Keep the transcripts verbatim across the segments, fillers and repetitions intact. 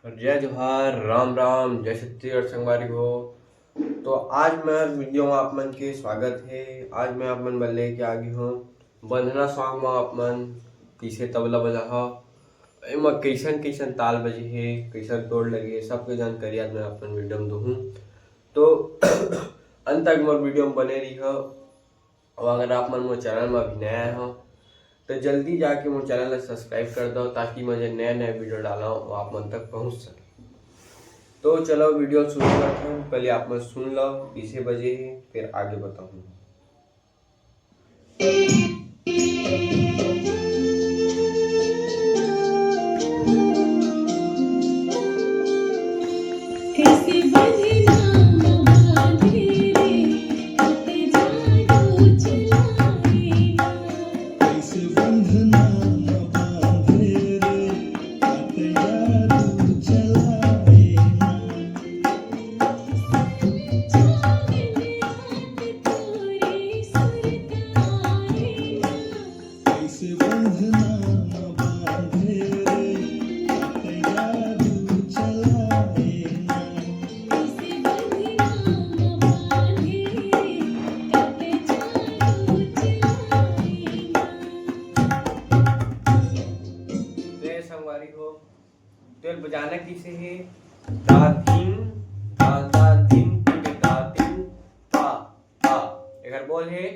और जय जोहार, राम राम, जय छत्तीसगढ़ संगवारी हो। तो आज मैं वीडियो में आप मन के स्वागत है। आज मैं आप मन बर लेके आ गई हूँ बंधना सॉन्ग में आप मन कैसे तबला बजा हो, एमा कैसन कैसन ताल बजे हे, कैसन तोड़ लगे हे, सबके जानकारी आज मैं आप मन वीडियो में दूहूँ। तो अंत तक मोर वीडियो में बने रहिहो। और अगर आप मन मोर चैनल में अभी नया आए हो तो जल्दी जाके मोर चैनल ला सब्सक्राइब कर दो, ताकि मैं जो नया नया वीडियो डाला हूँ वो आप मन तक पहुँच सके। तो चलो वीडियो शुरू करते हैं। पहले आप मन सुन लो कैसे बजे हे, फिर आगे बताऊँ। तो ये संगवारी हो, तो ये बजाना किसे है? धा धिन, धा धा धिन, टिट धा धिन, ता ता। एकर बोल है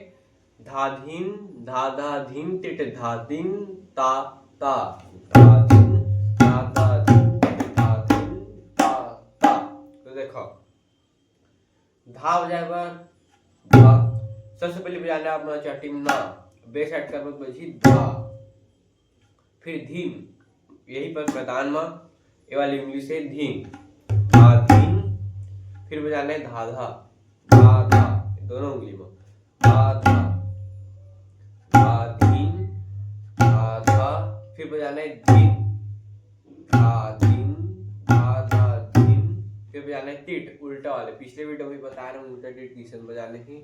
धा धिन, धा धा धिन, टिट धा धिन, ता ता। धा धिन, धा धा धिन, टिट धा धिन, ता ता। तो देखो, धा बजाए बर धा। सबसे पहले बजाना अपना चाटी में ना, बेस ऐड कर बर बजी धा। फिर धिन, यही पर मैदान में ये वाली उंगली से धिन, धा धिन। फिर बजाना है धा धा, धा धा, दोनों उंगली में धा धा, धा धिन, धा धा। फिर बजाना है धिन, धा धिन, धा धा धिन। फिर बजाना है तिट, उल्टा वाले। पिछले वीडियो में बताया ना उल्टा तिट किसन बजाने की।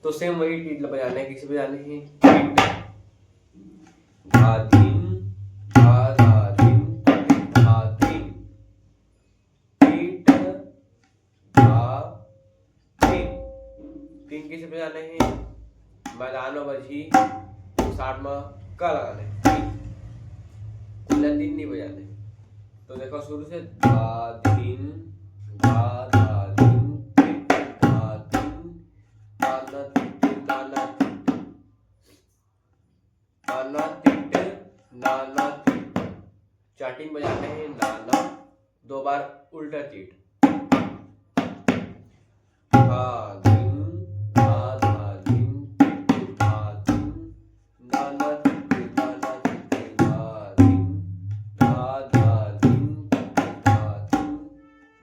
तो सेम वही तिट बजाना है। किसे बजाने की? तिट। धा धिन, धा धा धिन, तिट धा धिन। तिट धा धिन। धिन किसे बजाने की? मैदान में बजी, साथ में क लगाने। धिन। कुल्ला धिन नहीं बजाने। तो देखो शुरू से धा धिन, धा धा धिन, तिट धा धिन, ताना तिट, ताना तिट, ताना तिट, नाना तिट। चाटी में बजाना है नाना, दो बार उल्टा तिट। धा धिन, धा धा धिन, तिट धा धिन, नाना तिट, नाना तिट, धा धिन, धा धा धिन, तिट धा धिन,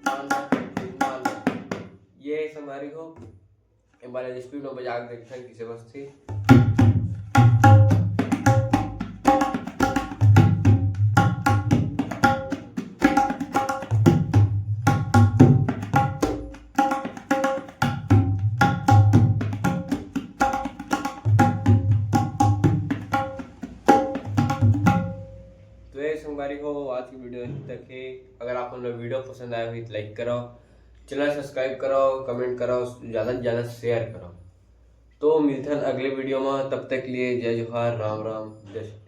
नाना तिट, नाना तिट। ये संगवारी हो, एक बार स्पीड में बजा के देखते हैं किसे बजती। तो ये संगवारी हो, आज की वीडियो यहीं तक है। अगर आप लोग वीडियो पसंद आया हो तो लाइक करो, चैनल सब्सक्राइब करो, कमेंट करो, ज़्यादा से ज़्यादा शेयर करो। तो मिलथन अगले वीडियो में, तब तक के लिए जय जोहार, राम राम, जय श्री